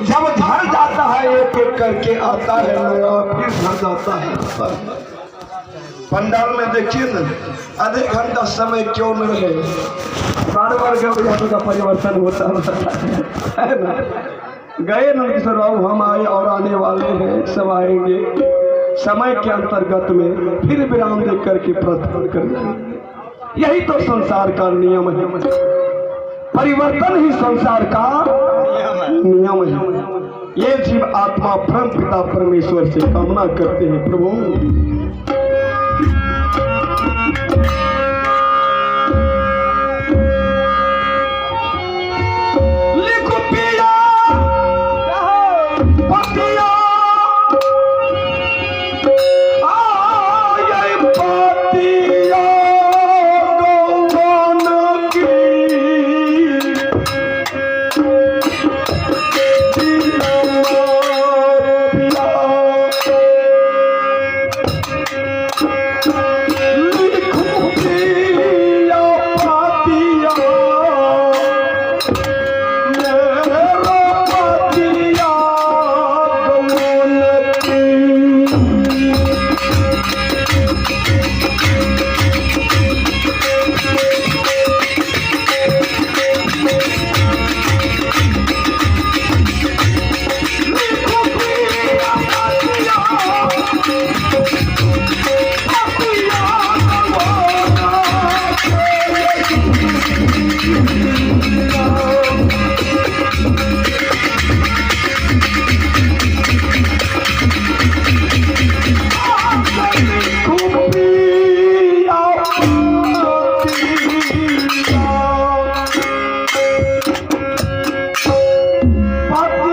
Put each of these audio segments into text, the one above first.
जब घर जाता है एक एक करके आता है नया, फिर घर जाता है। पंडाल में देखिए ना, आधे घंटा समय क्यों न रहे, बार बार गवैया का परिवर्तन होता है ना। गए नंदकिशोर बाबू, हम आए और आने वाले हैं, सब आएंगे। समय के अंतर्गत में फिर विराम दे करके प्रस्थान कर जाएंगे। यही तो संसार का नियम है, परिवर्तन ही संसार का नियम है। ये जीव आत्मा परम पिता परमेश्वर से कामना करते हैं, प्रभु लिखो पिया पतिया आय पतिया गौवन की लिखो पिया पतिया मेरो पतिया गौवन की। लिखो पिया पतिया पतिया गौवन लिखो पिया पतिया पतिया गौवन की। लिखो पिया पतिया पतिया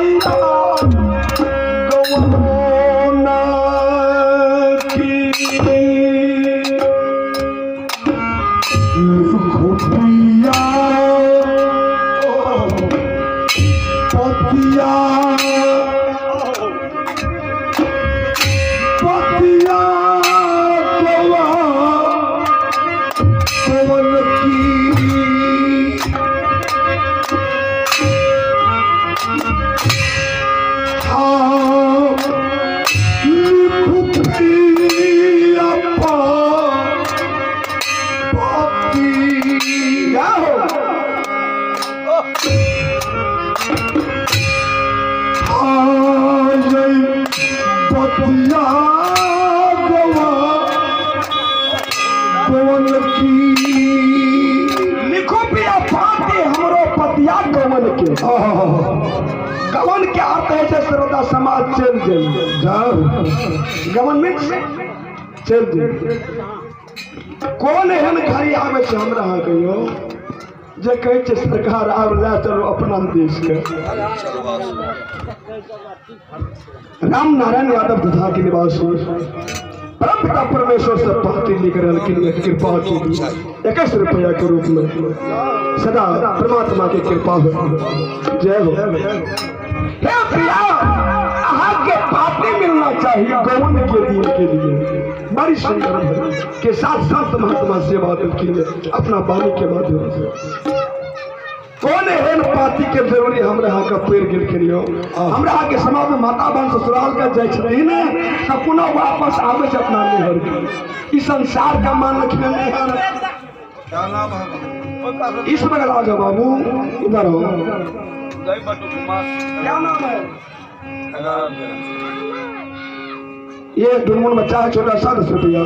गौवन की। हाँ लिखो पिया पतिया हो पतिया गवा गवन की। लिखो पिया पाते हमरो पतिया गवन के। गवन के अर्थ है से सर्वदा समाज चल जाए। गवन मीन्स चल जाए। कौन एहन घड़ी आबै छै हमरा अहाँ कहियो जे कहै छै सरकार आब लए चलू अपना देश के। राम नारायण यादव तथा के निवासी परम पिता परमेश्वर से पाती लिख रहलखिन कृपा के लिए 21 रुपया के रूप में। सदा परमात्मा के कृपा हो, जय हो। हे प्रिया, अहाँ के पाती मिलना चाहिए गवन के दिन के लिए। बड़ी सुंदर है के साथ संत महात्मा सेवा देलखिन अपना वाणी के माध्यम से। कौन एहन पाती के जरूरी हमरा अहाँ के पड़ि गेलखिन यौ। हमरा अहाँ के समाज में माता बहन ससुराल के जाइ छथिन तऽ पुनः वापस आबै छै अपना नैहर के। ई संसार का मान लखिन नैहर। क्या नाम है? इस बगल आ जाओ बाबू, इधर हो। क्या नाम है? ये दुनमुन बच्चा है छोटा सा, 10 रुपया,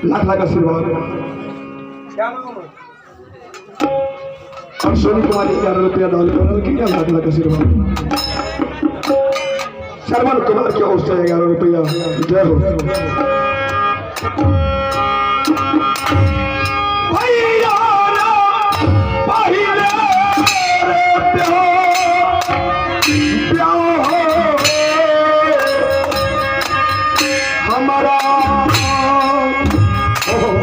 लाख लाख आशीर्वाद। क्या नाम है? और सोनी कुमारी 11 रुपया दान कर क्या, लाख लाख आशीर्वाद। श्रवण कुमार की ओर से 11 रुपया, जय हो। भैया पहिले रे प्यार प्यार हमारा गुरु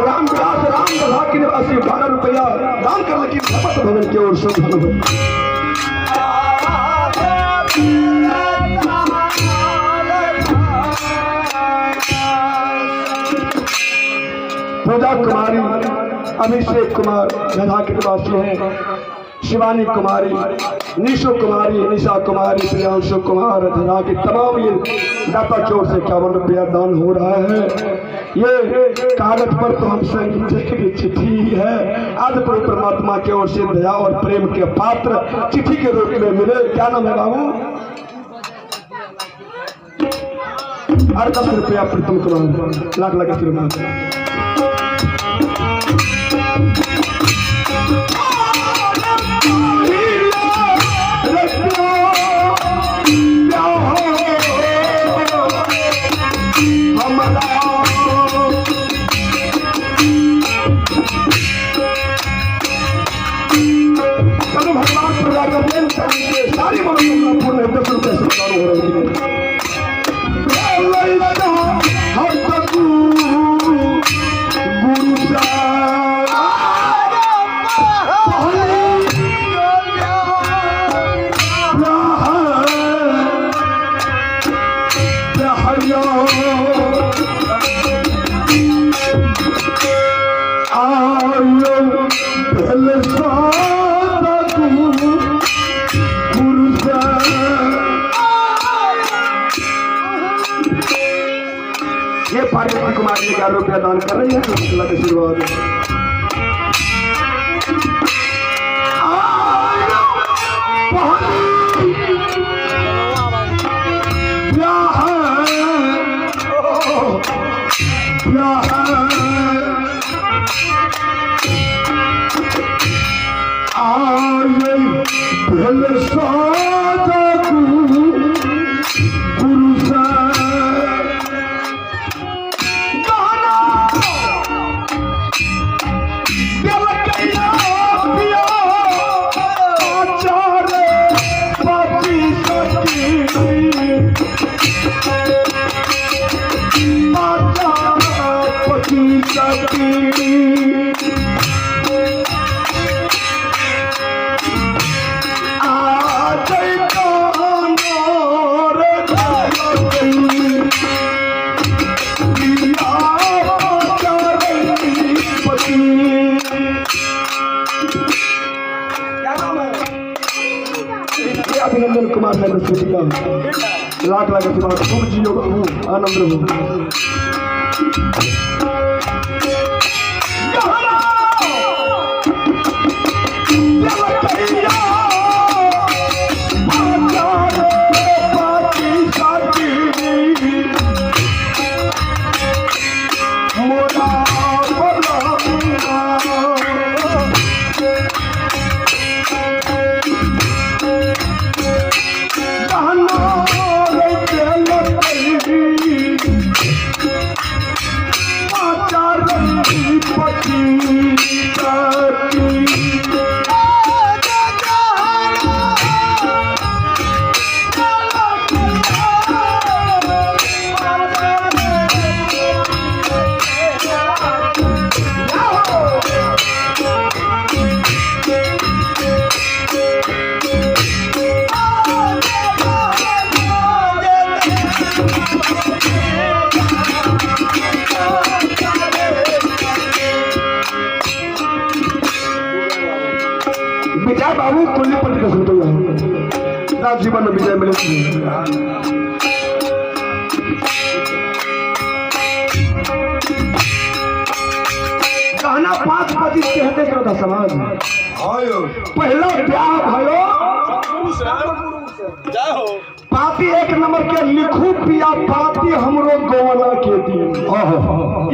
रामदास राम दला के निवासी 12 रुपया दान कर लेकिन भगवत भवन की ओर से धन। पूजा कुमारी, अभिषेक कुमार गधा के निवासी हैं, शिवानी कुमारी, निशु कुमारी, निशा कुमारी, प्रियांशु कुमार धरा के तमाम ये दाता की ओर से 51 रुपया दान हो रहा है। ये कागज पर तो हमसे की चिट्ठी है, आज प्रभु परमात्मा की ओर से दया और प्रेम के पात्र चिट्ठी के रूप में मिले। क्या नाम है बाबू? 10 रुपया प्रीतम कुमार, लाख लाख आशीर्वाद। भगवान पूजा करते सारी मनोकामना पूर्ण है। 10 रुपये से चालू हो रही है। ये पार्वती कुमारी 11 रुपया दान कर रही है, अल्लाह के आशीर्वाद। अभिनंदन कुमार साहब लाख लाख आशीर्वाद। खूब जियो बाबू, आनंद रहो। विजय बाबू कुल्लीपति का सुनते जीवन में विजय मिले। कहना 5 25 कहते श्रोता समाज। पहला ब्याह भयो पाती 1 नंबर के लिखू पिया पाती हमरो गोवना के दी।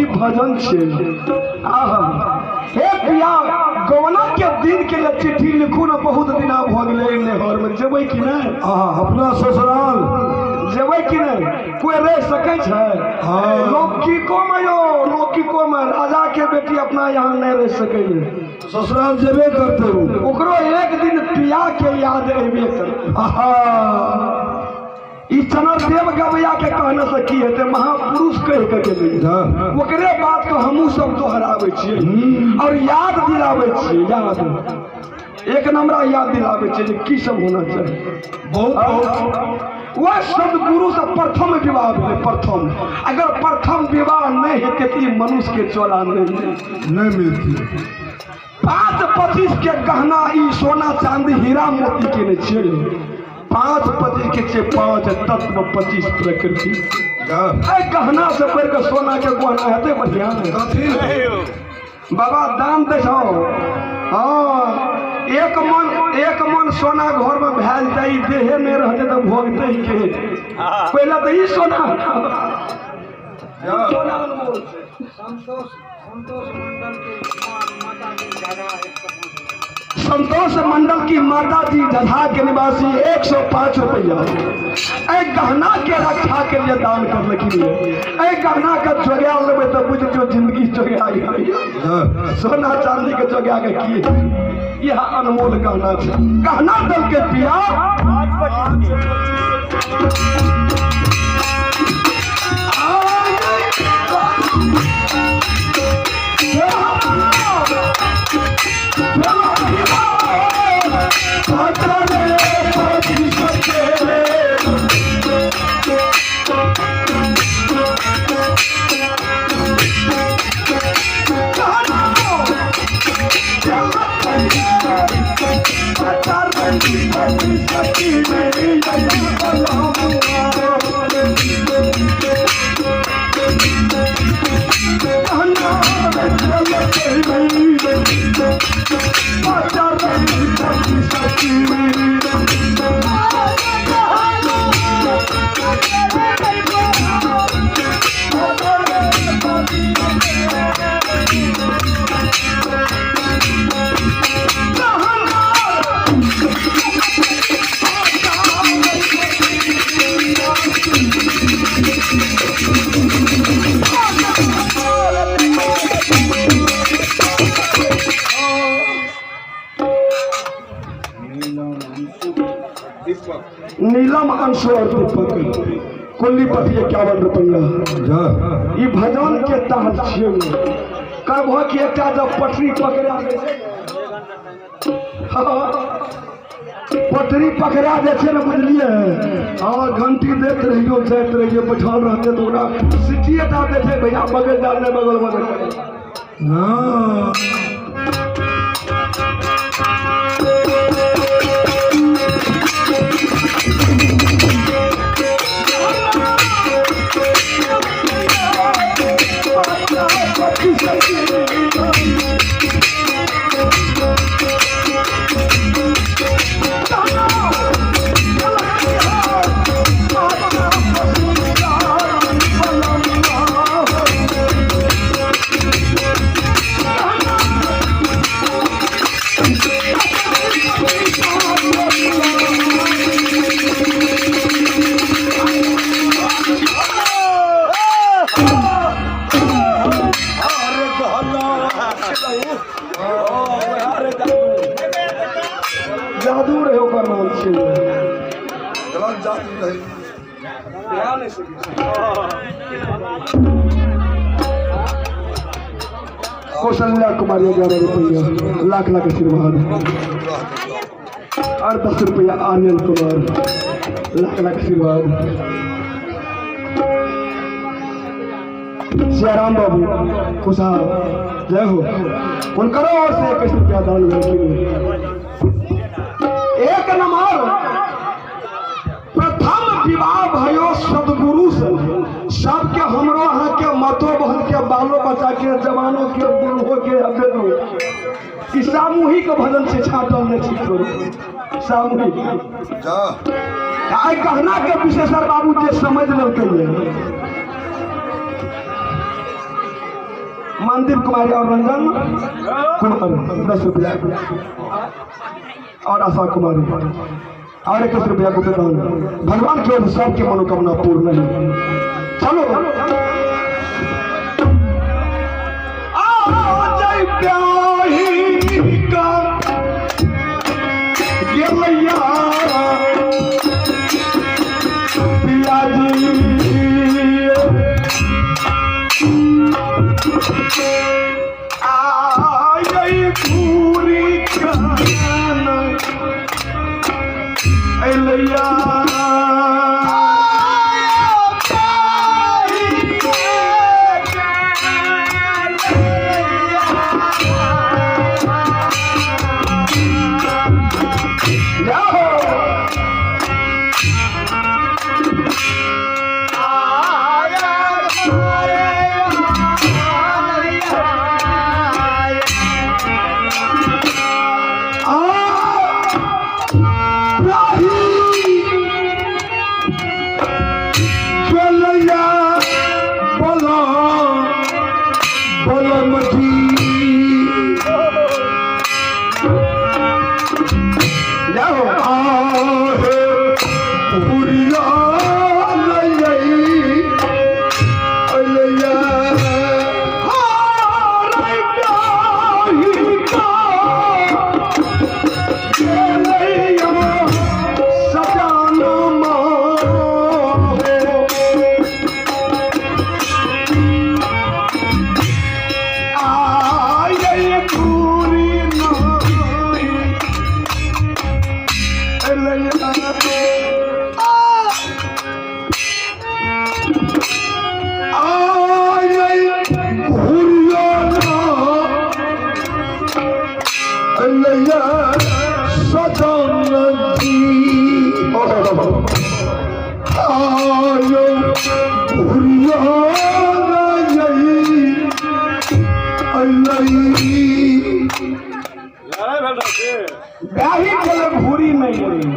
ई भजन छे। आहा हे पिया गवना के दिन के लिए चिट्ठी लिखू ना, बहुत दिन भ गेलै नहर में जेबै कि नहीं? अपना ससुराल जेबै कि नहीं? कोई रह सकै छै? लौकिको में यो लौकिको में राजा के बेटी अपना यहाँ नहीं रह सकै, ससुराल जेबे करते हो। ओकरो एक दिन पिया के याद अबे करते। ई चनरदेव गवैया के कहने से की हेतै, महापुरुष कहि के गेलै, ओकरे बात के हमहूँ सब दोहराबै छियै और याद दिलाबै छियै। याद एक नंबर याद दिलाबै छियै जे की सब होना चाही। बहुत बहुत वह सदगुरु से प्रथम विवाह भेलै। प्रथम अगर प्रथम विवाह नहीं हेतै तऽ ई मनुष्य के चोला नहीं मिलती। 5-25 के गहना ई सोना चांदी हीरा मोती के नहि छियै। 5-25 के छियै, 5 तत्व 25 प्रकृति। एहि गहना से बढ़ि कऽ सोना के गहना हेतै बढ़िया? बाबा दान दै छौ। हाँ, एक मन सोना घर में भए जेतै, ई देहे नहि रहतै तऽ भोगतै के? पहिले तऽ ई सोना। संतोष मंडल की माता जी जधा के निवासी 105 रुपया ए गहना के रक्षा के लिए दान करलखिन। ए गहना के जोगा लेबै तऽ बुझ जो जिंदगी जोगा गेलै। सोना चांदी के जोगा के की, यह अनमोल गहना छै। गहना दल के पिया नीलम अंशु और दीपक कुल्लीपति 51 रुपया। ई भजन के ताल छियै। कहबो कि एकटा जब पटरी पकड़ा पटरी पकड़ा जाइ छै ने, बुझलियै? हाँ, घंटी दैत रहियो, जाइत रहियो, बैठल रहते तऽ ओकरा सीटिए टा दै छै, भैया बगल जा, नहि बगल बगल। हाँ। जादू रहे ओकर नाम छियै। जादू रहे। कौशल्या कुमारी 11 रुपया, लाख लाख आशीर्वाद। और 10 रुपया अनिल कुमार, लाख लाख आशीर्वाद। सियाराम बाबू खुशहाल जय हो, उनकरो ओर से 21 रुपया दान भेलखिन। एक नंबर प्रथम विवाह भयो सदगुरु से। सबके हमरो अहाँ के मतो बहन के बालो बच्चा के जवानों के बूढ़ो के अबेदो ई सामूहिक भजन से छाटल नहीं छी करू सामूहिक। आइ गहना के विशेषर बाबू जे समझ लेलकै। मनदीप कुमारी और रंजन कुमार 10 रुपया और आशा कुमारी और 21 रुपया को दान। भगवान की ओर से सबके मनोकामना पूर्ण है। चलो अइलैया सजन जी। आयो घुरिया अइलै। ब्याही के घूरी नहीं गई।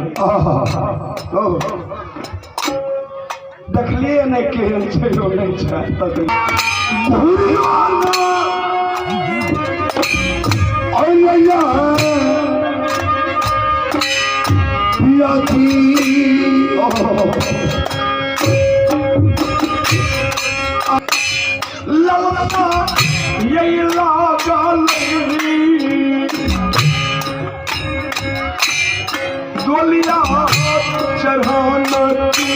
देखलिए नहि केहन छै, ओ नहि छै तक। घुरिया अइलैया पिया जी। ललना यही लागल डोलिया चढ़ान की।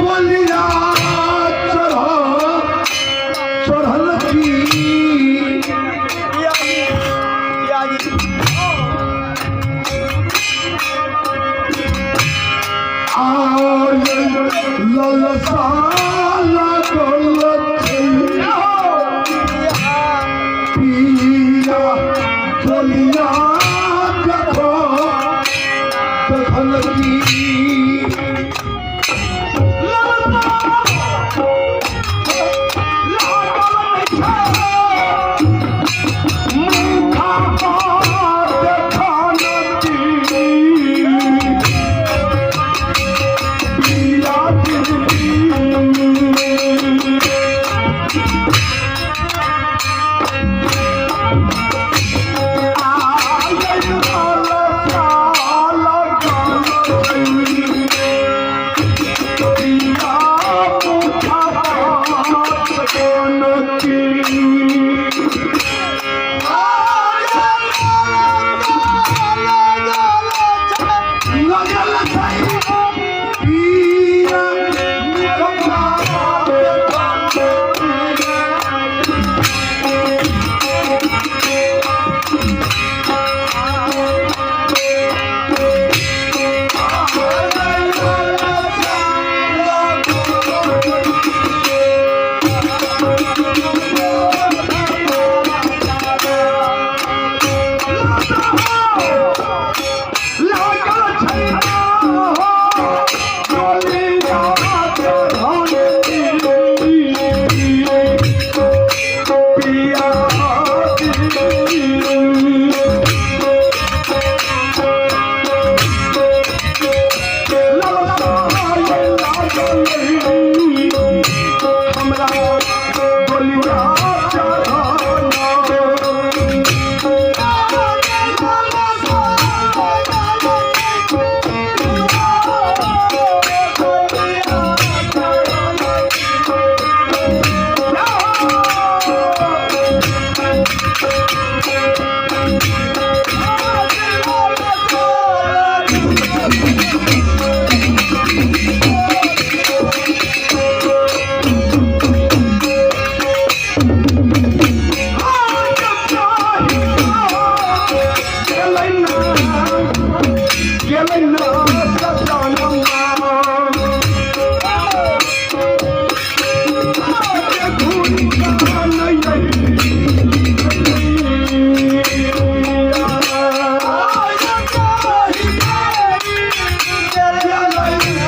डोलिया चढ़ल की। ललसा लागल छै पिया डोलिया देखल की। लगल छै पिया। लागल छै डोलिया चढ़ान पिया। हमरा डोलिया चढ़ाना।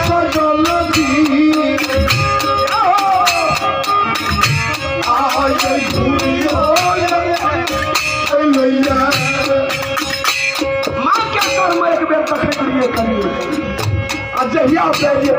सजल जी आय घुरिया अइलैया। माँ के कर्म एक बेर देखैत रहियै करियै आ जहिया से जे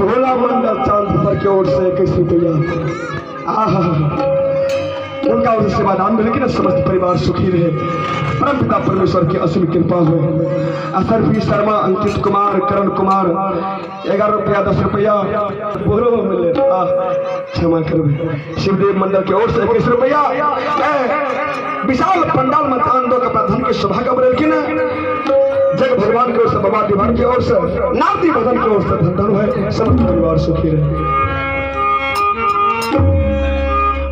भोला मंडल चांद पर के ओर से 21 रुपया। आहा, उनका ओर से सेवादान मिले कि ना समस्त परिवार सुखी रहे, परम पिता परमेश्वर की असीम कृपा हो। असरफी शर्मा, अंकित कुमार, करण कुमार, 11 रुपया, 10 रुपया बोरो मिले। आह, क्षमा करबे। शिवदेव मंडल के ओर से 21 रुपया। विशाल पंडाल में दान दो के धन के सौभाग्य बनेलखिन। जग भगवान के ओर से, बाबा दीवान के ओर से, नारदी भजन के ओर से धन धन है, समस्त परिवार सुखी रहे।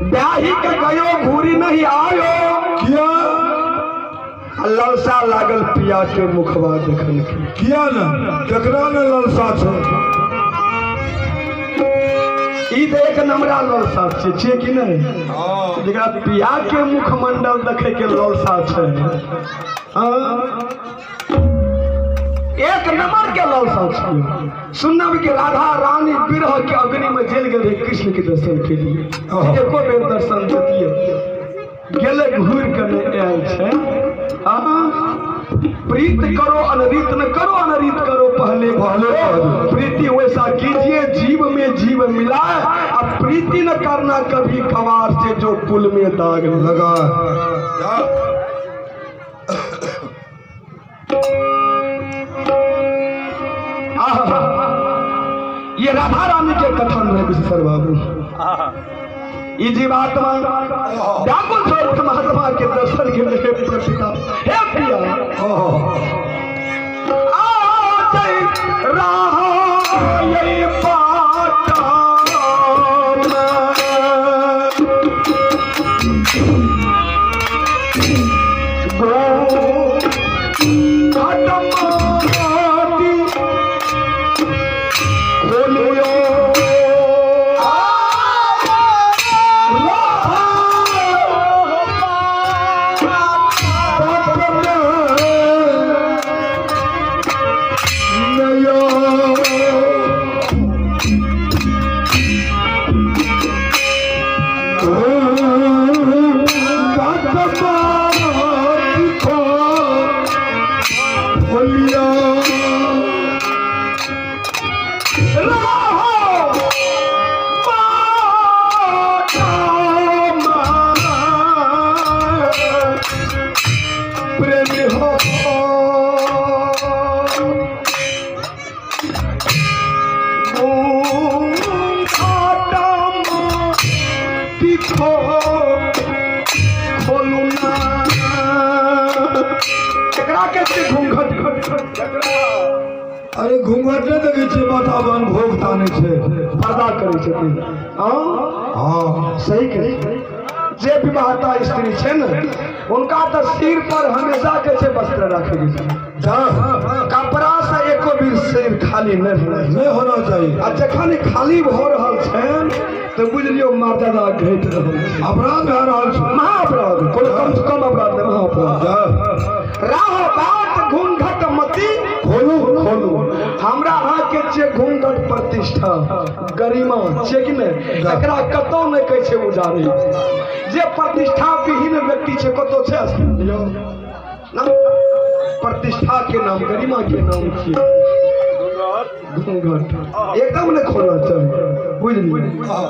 ब्याही के गयो घूरी नहीं आयो। किया? ललसा लागल पिया के मुखवा देखन के। किया ने, केकरा ने ललसा छै? ई तऽ एक नमरा ललसा छै, छियै कि नहि? हँ। जकरा पिया के मुखमंडल देखे के ललसा छै, हाँ? एक नंबर के ललसा छै। सुनब कि राधा रानी विरह के अग्नि में जल गेल रहे कृष्ण के दर्शन के लिए। एको बेर दर्शन देतियै। गेले, घूर के नहि आयल छै, हाँ? प्रीत करो अनरीत न करो, अनरीत करो पहले पहले पहले। प्रीति वैसा कीजिए जीव में जीव मिलाए। अब प्रीति न करना कभी गवार से जो कुल में दाग लगा जा। आहा, ये राधा रानी के कथन है विश्वर बाबू। ई जीवात्मा व्याकुल छै महात्मा के दर्शन के लिए। पिता, हे पिया, आ जय राहा यही बाटा में। गो घटमाती खोलियो। प्रेम हो। खोलू ना, एकरा के छै घूंघट? अरे, घूंघट नहि देखै छियै, माथा भोग तानै छै। पर्दा करै छथिन, हाँ? हँ। सही कहै। जे विवाहता स्त्री छै ने, हुनका तऽ सिर पर हमेशा के छै वस्त्र राखै के छै। जा। कपड़ा से एको बेर सिर खाली नहि रहै। नहि होना चाही। आ जखन खाली भऽ रहल छनि तऽ बुझि लियौ मर्यादा घटि रहल छै। अपराध भए रहल छै। महाअपराध, कोनो कम से कम अपराध नहि, महाअपराध। जा। राह बाट घूंघट मति खोलू। खोलू। हमरा अहाँके छियै घूंघट प्रतिष्ठा गरिमा छियै कि नहि? एकरा कतौ नहि कहै छै उजारी। जे प्रतिष्ठा विहीन व्यक्ति छै, कतौ छै स्थान यौ? ना। प्रतिष्ठा के नाम, गरिमा के नाम छियै घूंघट। एकदम नहि खोलना चाही, बुझलियै? हँ।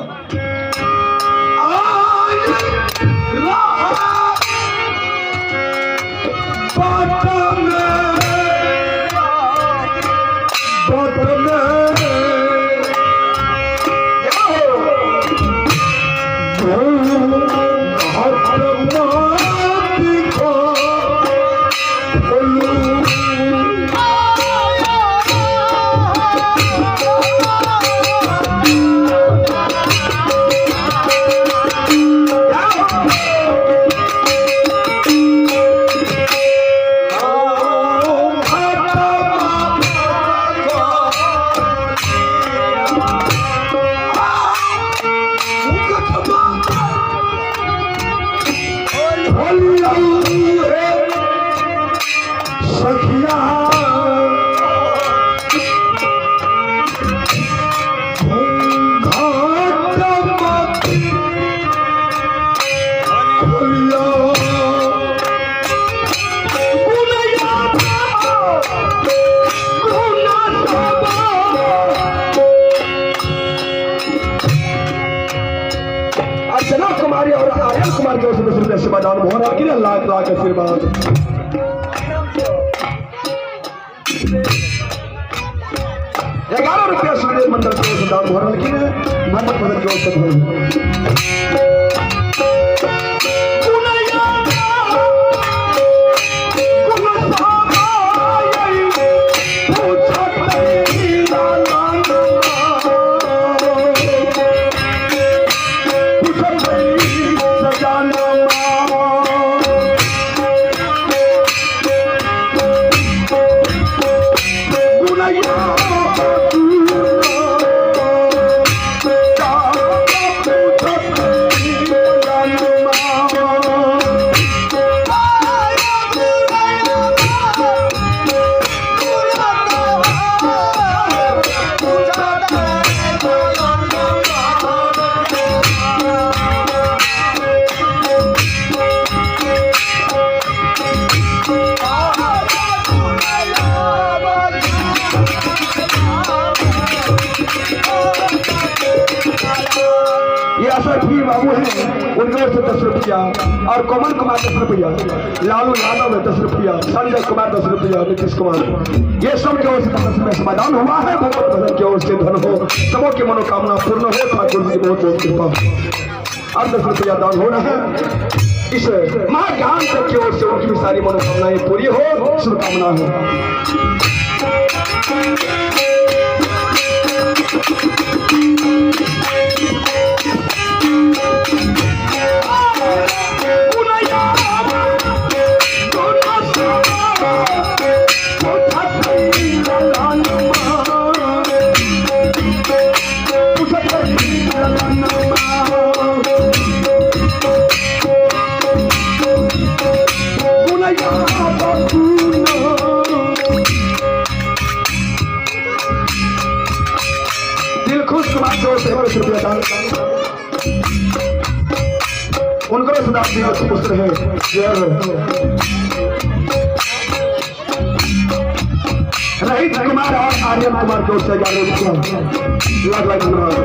कुमारी और आर्यन कुमार के ओर से 10 रुपया सेवादान मोहर कि लाख लाख आशीर्वाद। 11 रुपया सुखदेव मंडल की ओर से दान मोहर की भगवत भगत की ओर से धन। ये असर बाबू हैं, उनकी ओर से 10 रुपया और कमल कुमार 10 रुपया, लालू यादव है 10 रुपया, संजय कुमार 10 रुपया, नीतीश कुमार, ये सब की ओर से 10 रुपया समाधान हुआ है। भगवत भजन की ओर से धन हो, सबों की मनोकामना पूर्ण हो, ठाकुर जी बहुत बहुत कृपा। और 10 रुपया दान हो रहा है इस महाज्ञान की ओर से, उनकी भी सारी मनोकामनाएं पूरी हो, शुभकामना है। दिल खुश कुमार की ओर से 21 रुपया दान, उनको सदा पुत्र है, जय हो। रोहित कुमार और आर्यन कुमार की ओर से 11 रुपया, लाख लाख धन्यवाद।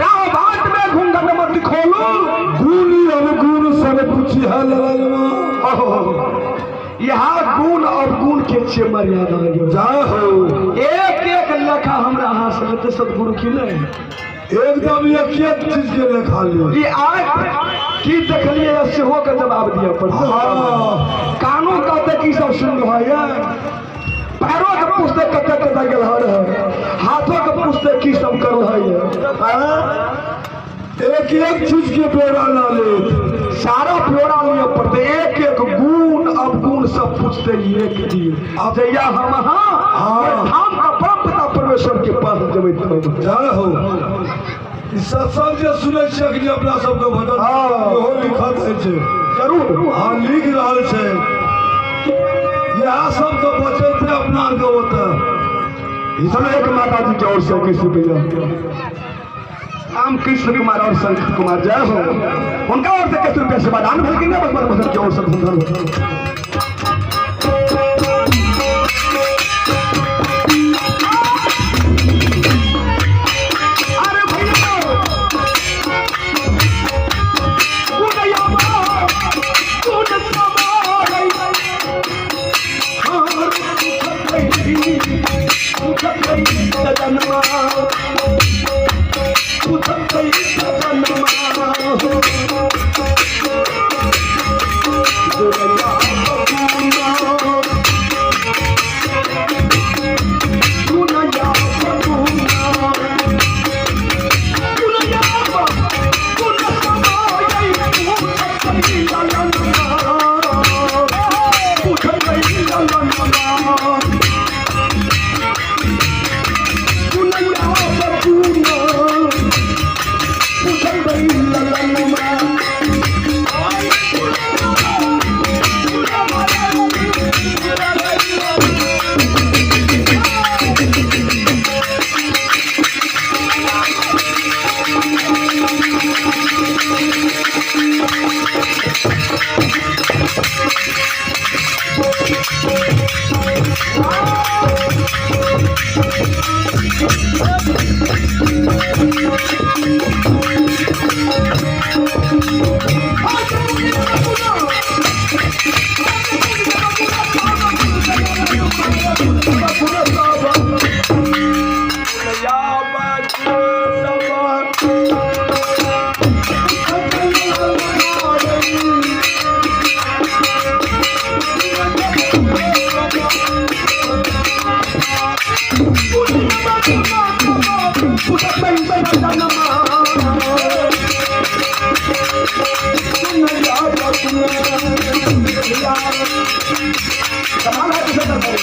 राह बाट में घूंघट मत खोलो। गुण अवगुण सब पूछी है ललनमा। यहाँ गुण अवगुण के छे मर्यादा। जय हो। एक एक लेखा हमरा अहाँ से लेते सदगुरु की नहीं? एकदम एक एक चीज के लेखा लियो। ई आज की देखलिए सेहो के जवाब दिया पड़तै। कानो कहते की सब सुन रहा है, पैरों के पूछते कतऽ कतऽ गेल रहे, हाथों के पूछते की सब कर रहा है। एक एक चीज के ब्यौरा ला ले। सारा ब्यौरा लिया पड़ते, एक एक गुण अवगुण सब पूछते एक दिन अब जहिया हम धाम का परम पिता परमेश्वर के पास जेबै तब। जय हो। ई सत्संग जे सुनै छियै अखनी अपना सबके भजन, ओहो लिखल होइ छै। जरूर। हँ, लिख रहल छै। इएह सब तऽ बचेतै अपना आरके ओतऽ। चलो, एक माता जी की ओर से 21 रुपया, राम कृष्ण कुमार और शंकर कुमार, जय हो। उनका ओर से 21 रुपया सेवादान भल कि नहीं भगवान भजन की ओर से धन धन। अरे भैया, गुणैया गुण समाई, हार पूछत सजनमा, पूछत सजनमा। कमाल है किशोर भाई।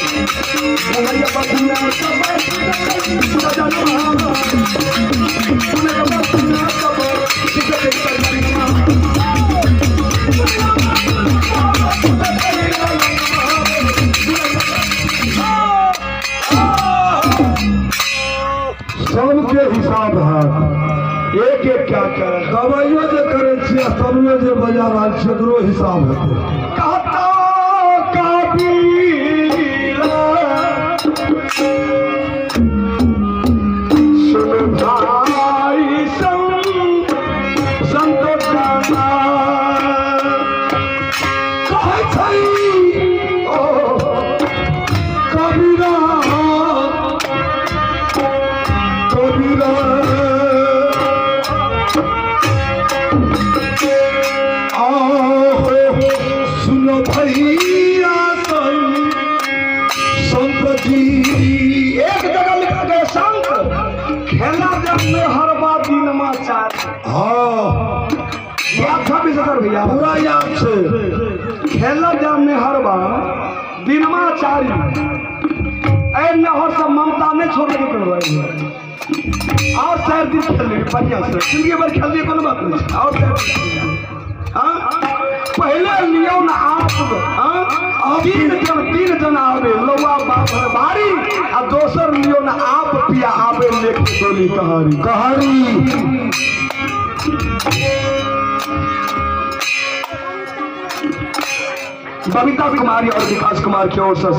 सबके हिसाब है, एक एक क्या कर गबैयो जे करै छियै आ तबलो जे बजा रहल छियै ओकरो हिसाब हेतै। कहता कबीरा सुन भाई संत जाना कहै छै ओ कबीरा कबीरा आहो सुन भैया संत जी। एक जगह लिखा गया संत खेला जब में हर बात दिन मा चार। हाँ याद था विशेषकर भैया? पूरा याद छै। खेला जब में हर बार दिनमा चारी ऐ नहर सब ममता नहीं छोड़ के करवाई और 4 दिन खेल लिए बढ़िया से, जिंदगी भर खेल लिए कोनो बात नहीं। और 4 दिन हाँ पहले लियो ना आप हाँ तीन जन आवे लौआ बाप भारी आ दोसर लियो ना आप पिया आवे लेके डोली कहारी कहारी। बबीता कुमारी और विकास कुमार की ओर से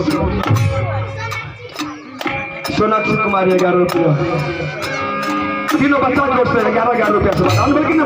सोनाक्षी कुमारी 11 रुपया, तीनों बच्चा की ओर से 11 11 रुपया से बल्कि ना।